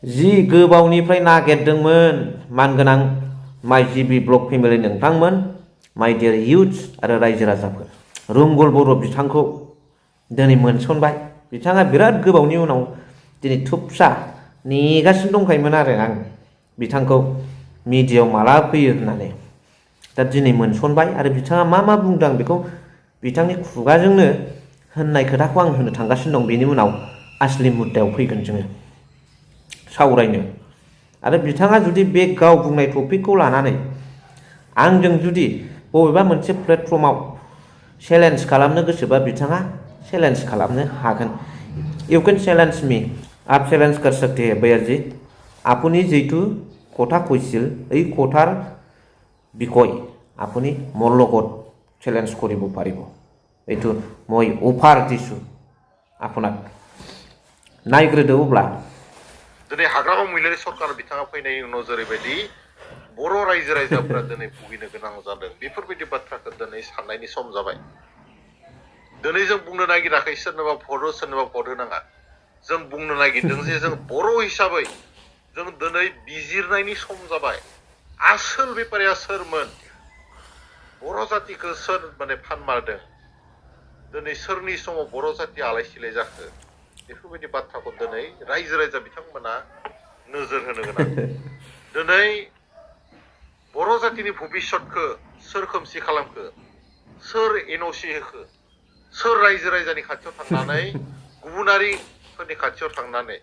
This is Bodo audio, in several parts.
जि गोबावनिफ्राय नागिरदोंमोन मानगोनां माइ जिबि ब्लग फेमिलि नोंथांमोन, माय डियार इउथ्स आरो रायजो राजाफोर, रंगुल बर' बिथांखौ दिनै मोनसनबाय। बिथाङा बिराद गोबावनि उनाव दिनै थुबसा नेगासिनो दंखायोमोन आरो आं बिथांखौ मिडियायाव माला फैयो होननानै। दा दिनै मोनसनबाय आरो बिथाङा मा मा बुंदों आं बेखौ बिथांनि खुगाजोंनो होननाय खोथाखौ आं होनो थांगासिनो दं। बेनि उनाव आसलि मुद्दायाव फैगोन जोङो सावरायनो। आरो बिथाङा जुदि बे गाव बुंनाय टपिकखौ लानानै आंजों जुदि बबेबा मोनसे प्लेटफर्माव चेलेन्ज खालामनो गोसोबा बिथाङा चेलेन्ज खालामनो हागोन। इउ कैन चैलेंज मी, आप चैलेंज कर सकते हैं भैया जी। আপুনি যেইটো কথা কৈছিল এই কথাৰ বিষয় আপুনি মোৰ লগত চেলেঞ্জ কৰিব পাৰিব। এইটো মই অফাৰ দিছোঁ আপোনাক। नायग्रोदो अब्ला। दिनै हाग्रामा महिलारि सरकार बिथाङा फैनायनि उनाव जेरैबायदि बर' रायजो राजाफोरा दिनै भुगिनो गोनां जादों, बेफोरबायदि बाथ्राखौ दिनै साननायनि सम जाबाय। दिनै जों बुंनो नागिराखै सोरनोबा भट हो सोरनोबा भट होनाङा। जों बुंनो नागिरदों जे जों बर' हिसाबै जों दिनै बिजिरनायनि सम जाबाय। आसोल बेपारिया सोरमोन, बर' जातिखौ सोर फानमारदों, दिनै सोरनि समाव बर' जातिया आलाय सिलाय जाखो, बेफोरबायदि बाथ्राखौ दिनै रायजो राजा बिथांमोना नोजोर होनो गोनां। दिनै बर' जातिनि भबिष्यतखौ सोर खोमसि खालामखो, सोर एनअसि होखो, सोर रायजो राजानि खाथियाव थांनानै गुबुनारिफोरनि खाथियाव थांनानै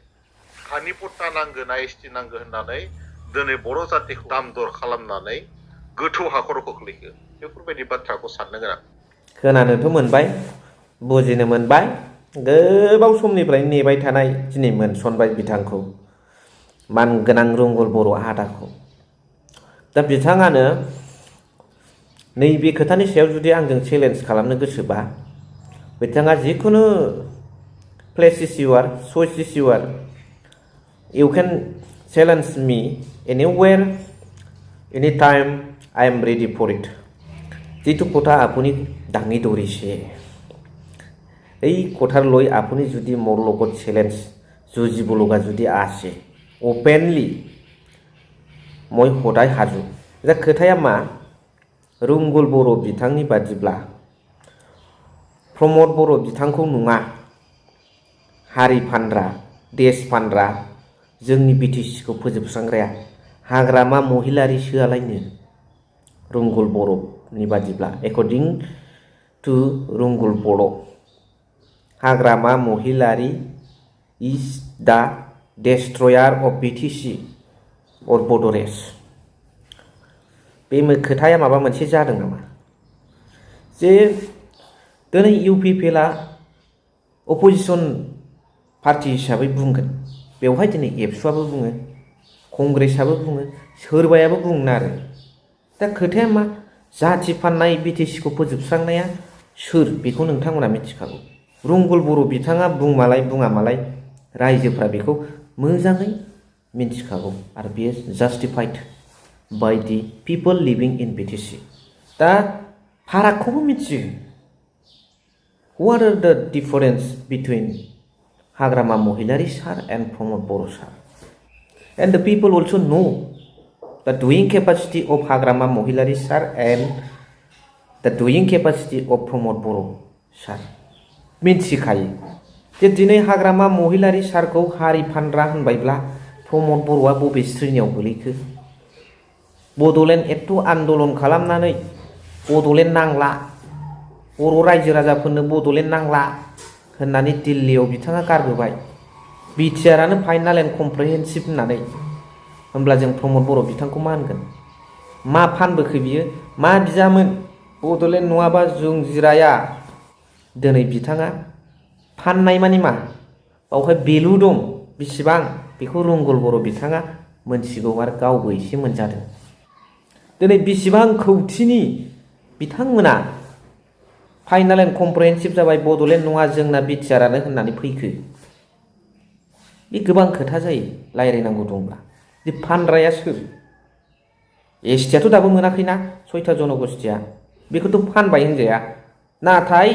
हानि पट्टा नांगौ ना एसटि नांगौ होननानै दिनै बर' जातिखौ दाम दर खालामनानै गोथौ हाखराव खोख्लैखो, बेफोरबायदि बाथ्राखौ साननो गोनां। खोनानोथ' मोनबाय, बुजिनो मोनबाय, गोबाव समनिफ्राय नेबाय थानाय दिनै मोनसनबाय बिथांखौ, मानगोनां रंगुल बर' हादाखौ। दा बिथाङानो नैबे खोथानि सायाव जुदि आंजों चेलेन्ज खालामनो गोसोबा बिथाङा जिखुनु place is your, choice is your, you can challenge me anywhere any time, I am ready for it. যিটো কথা আপুনি দাঙি ধৰিছে এই কথাৰ লৈ আপুনি যদি মোৰ লগত চেলেঞ্জ যুঁজিব লগা যদি আছে অপেনলি মই সদায় হাজু। दा खोथाया मा, रंगुल बर' बिथांनि बादिब्ला प्रमद बर' बिथांखौ नङा हारि फानग्रा, देश फानग्रा, जोंनि बिटिसिखौ फोजोबस्रांग्राया हाग्रामा महिलारिसोआलायनो। रंगुल बर'नि बादिब्ला, एकर्डिं टु रंगुल बर', हाग्रामा महिलारि इज द डेस्ट्रयार अफ बिटिसि और बड'रेस। बे खोथाया माबा मोनसे जादों नामा जे दिनै इउपिपिएलआ अपोजिसन पार्टि हिसाबै बुंगोन, बेवहाय दिनै एबसुआबो बुङो, कंग्रेसआबो बुङो, सोरबायाबो बुंनो आरो। दा खोथाया मा, जाथि फाननाय बिटिसिखौ फोजोबस्रांनाया सोर बेखौ नोंथांमोना मिथिखागौ। रंगुल बर' बिथाङा बुंमालाय बुङामालाय रायजोफ्रा बेखौ मोजाङै मिथिखागौ आरो बेयो जास्टिफाइड by the people living in BTC. दा फारागखौबो मिथियो। What are the difference between Hagrama Mohilary sir and Pramod Boro sir? And the people also know the doing capacity of Hagrama Mohilary sir and the doing capacity of Pramod Boro sir. मिथिखायो जे दिनै हाग्रामा महिलारि सारखौ हारि फानग्रा होनबायब्ला प्रमद बर'आ बबे श्रेणियाव गोलैखो? बड'लेण्ड एथ' आन्दलन खालामनानै बड'लेण्ड नांला, बर' रायजो राजाफोरनो बड'लेण्ड नांला होननानै दिल्लीयाव बिथाङा गारबोबाय, बिटिआरआनो फाइनाल एन्ड कमप्रिहेन्सिभ होननानै। होमब्ला जों प्रमद बर' बिथांखौ मा होनगोन? मा फानबोखो बियो? मा बिजामोन? बड'लेण्ड नङाबा जों जिराया। दिनै बिथाङा फाननाय मानि मा? बावहाय भेलु दं बिसिबां बेखौ रंगुल बर' बिथाङा मोनथिगौ आरो गावबो एसे मोनजादों। दिनै बिसिबां खौथिनि बिथांमोना फाइनाल एन्ड कमप्रिहेन्सिभ जाबाय, बड'लेण्ड नङा जोंना बिटिआरआनो होननानै फैखो? बे गोबां खोथा जायो रायज्लायनांगौ दंब्ला। जे फानग्राया सोर? एसटिआथ' दाबो मोनाखैना, 6था जन'गस्थिया, बेखौथ' फानबाय होनजाया। नाथाय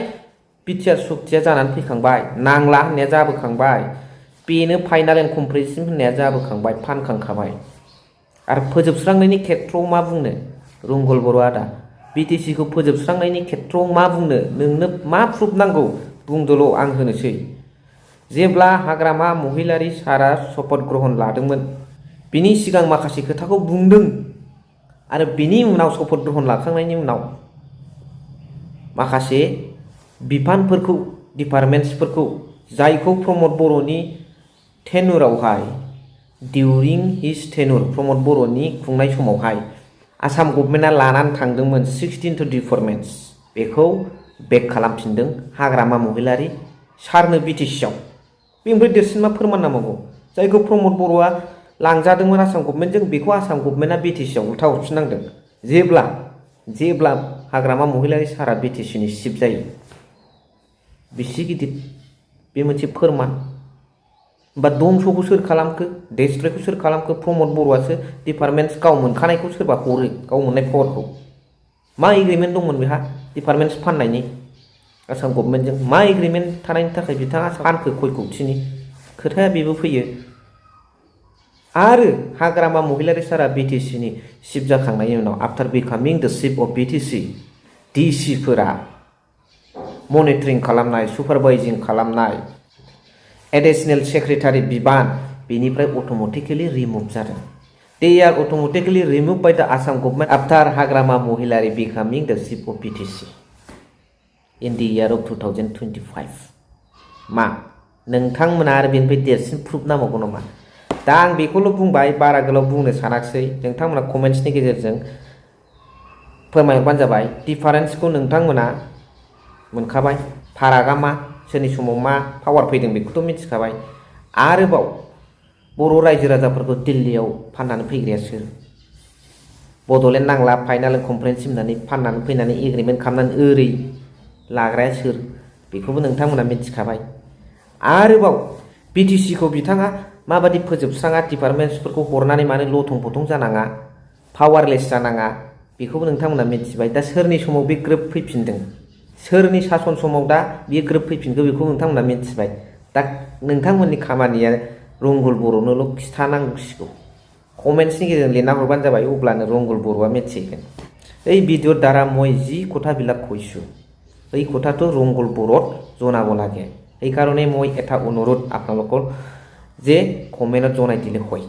बिटिआर सुक्तिया जानानै फैखांबाय, नांला होननाया जाबोखांबाय। बेनो फाइनाल एन्ड कमप्लिटसिम होननाया जाबोखांबाय फानखांखाबाय आरो फोजोबस्रांनायनि खेथ्रआव मा बुंनो रंगुल बर' आदा बिटिसिखौ फोजोबस्रांनायनि खेथ्रआव मा बुंनो नोंनो मा प्रुफ नांगौ बुंदोल' आं होनोसै जेब्ला हाग्रामा महिलारी सारा शपथ ग्रहण लादोंमोन बिनि सिगां माखासे खोथाखौ बुंदों आरो बिनि उनाव शपथ ग्रहण लाखांनायनि उनाव माखासे बिफानफोरखौ डिपार्टमेन्ट्सफोरखौ जायखौ प्रमद बर'नि टेनुरावहाय डिउरिं हिज टेनुर प्रमद बर'नि खुंनाय समावहाय आसाम गभर्नमेन्टआ लानानै थांदोंमोन 16 डिपार्टमेन्ट्स बेखौ बेक खालामफिनदों हाग्रामा महिलारी सारनो बिटिसिआव बेनिफ्राय देरसिन मा फोरमान नांबावगौ जायखौ प्रमद बर'आ लांजादोंमोन आसाम गभर्नमेन्टजों बेखौ आसाम गभर्नमेन्टआ बिटिसिआव उल्था हरफिननांदों जेब्ला हाग्रामा महिलारी सारा बिटिसिनि चिफ जायो बेसे गिदिर बे मोनसे फोरमान होमबा दंस'खौ सोर खालामखो डेस्ट्रयखौ सोर खालामखो प्रमद बर'आसो डिपार्टमेन्ट्स गाव मोनखानायखौ सोरबा हरो गाव मोननाय पावारखौ मा एग्रिमेन्ट दंमोन बेहा डिपार्टमेन्ट्स फाननायनि आसाम गभर्नमेन्टजों मा एग्रिमेन्ट थानायनि थाखाय बिथाङा फानखो खय कौटिनि खोथाया बेबो फैयो आरो हाग्रामा महिलारी सारा बिटिसिनि चिफ जाखांनायनि उनाव after बिकामिं the chief of BTC डिसिफोरा monitoring खालामनाय सुपारभाइजिं खालामनाय एडिशनेल सेक्रेटारि बिबान बेनिफ्राय अट'मेटिकेलि रिमुभ जादों they are automatically remove by the Assam government after Hagrama Mohilary becoming the chief of BTC in the year of 2025 मा नोंथांमोना आरो बेनिफ्राय देरसिन प्रुफ नांबावगौ नामा दा आं बेखौल' बुंबाय बारा गोलाव बुंनो सानाखिसै नोंथांमोना कमेन्ट्सनि गेजेरजों फोरमायहरबानो जाबाय डिफारेन्सखौ नोंथांमोना मोनखाबाय फारागा मा सोरनि समाव मा पावार फैदों बेखौथ' मिथिखाबाय आरोबाव बर' रायजो राजाफोरखौ दिल्लीयाव फाननानै फैग्राया सोर बड'लेण्ड नांला फाइनाल कमप्लेन्टसिम होननानै फाननानै फैनानै एग्रिमेन्ट खालामनानै ओरै लाग्राया सोर बेखौबो नोंथांमोना मिथिखाबाय आरोबाव बिटिसिखौ बिथाङा माबादि फोजोबस्राङा डिपार्टमेन्ट्सफोरखौ हरनानै मानो लथं फथं जानाङा पावारलेस जानाङा बेखौबो नोंथांमोना मिथिबाय दा सोरनि समाव बे ग्रोब फैफिनदों सोरनि सासन समाव दा बियो ग्रोब फैफिनगौ बेखौ नोंथांमोना मिथिबाय दा नोंथांमोननि खामानिया रंगुल बर'नोल' खिथानांसिगौ कमेन्ट्सनि गेजेरजों लिरना हरबानो जाबाय अब्लानो रंगुल बर'आ मिथिगोन এই ভিডিওর দ্বারা মই যি কথাবিলাক কৈছোঁ এই কথাটো ৰংগুল বড়োত জনাব লাগে সেইকাৰণে মই এটা অনুৰোধ আপোনালোকৰ যে কমেণ্টত জনাই দিলে হয়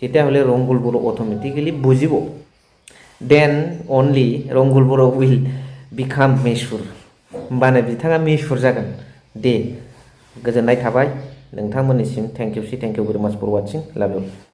তেতিয়াহ'লে ৰংগুল বড়ো অট'মেটিকেলি বুজিব দেন অনলি ৰংগুল বড়ো উইল बिकाम मेसुर होमबानो बिथाङा मेसुर जागोन दे गोजोननाय थाबाय नोंथांमोननिसिम थेंक इउ भेरि माच फर वाचिं लाभ इउ